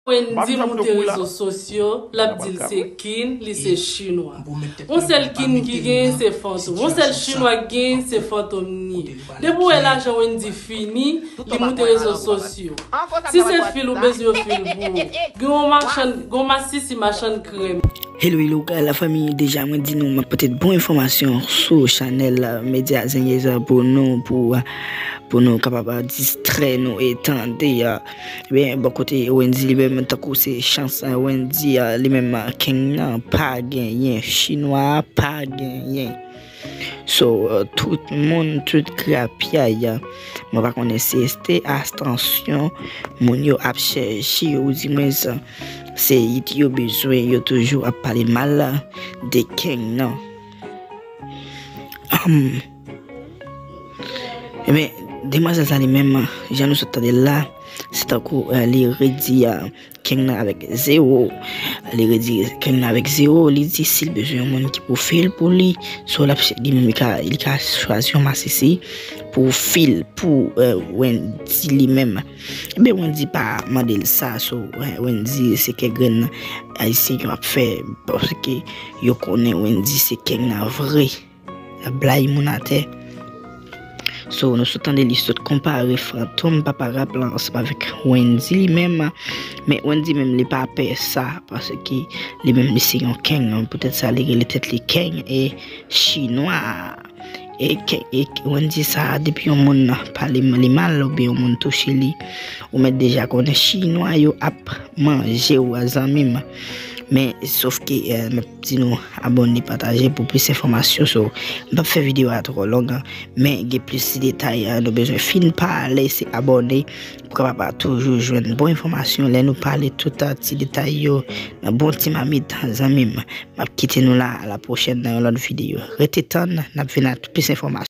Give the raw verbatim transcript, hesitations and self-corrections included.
Wendy moute rezo sosyo, l ap di l se kin, li se chinwa. Yon sèl kin ki genyen se fantom. Yon sèl chinwa ki genyen se fantom li ye. Depi w wè lajan Wendy fini, li moute rezo sosyo. Si se fil ou bezwen, yo fil pou ou. Gen yon machann, gen yon masisi machann krèm. Hello, hello, la fanmi, deja mwen di nou, m ap pote bon enfòmasyon sou chanèl, uh, Medya Zenyèz pou nou, pou, uh, pou nou kapab, uh, distrè nou e tande, uh, Ebyen, bò kote Wendy li menm, tankou se chans, uh, Wendy, uh, li menm, uh, king nan pa genyen, chinwa a pa genyen. So, uh, tout moun, tout krapyay, uh, mwen pa konnen si se atansyon moun yo ap chèche, ou di mwen sa, se it yo bezwen, yo toujou ap pale mal de king nan. Um, Ebyen, demwazèl sa li menm, jan nou sot tande l la, se tankou, eh, li redi, eh, king nan avèk zewo. Li redi king nan avèk zewo. Li di si l bezwen yon moun ki pou fil pou li, so l ap chè-, li menm li ka, li ka chwazi yon masisi pou fil pou, eh, Wendy li menm. Ebyen, Wendy pa mande l sa, so, eh, Wendy se kè grenn Ayisyen yo ap fè, paske yo konnen Wendy se king nan vre. L ap blayi moun atè. So, nou sot tande li sot konpare fantom papa rap lan ansanm avèk Wendy li menm. Men Wendy menm li pa pè sa, paske li menm li se yon king. Poutèt sa li rele tèt li king e chinwa. E, ke- e Wendy sa, depi yon moun pale li mal oubyen yon moun touche li, ou mèt deja konnen chinwa yo ap manje w, zanmi m. Men, sof ke, eh, m ap di nou abòne, pataje pou plis enfòmasyon. So, m p ap fè videyo a twò long, men gen plis ti detay, eh, nou bezwen fin pale, se abòne pou kapab toujou jwenn bon enfòmasyon. Lè nou pale tout, eh, ti detay yo nan bon ti mamit, zanmi m. M ap kite nou la, a la pwochèn nan yon lòt videyo. Rete tann, n ap vin ak plis enfòmasyon.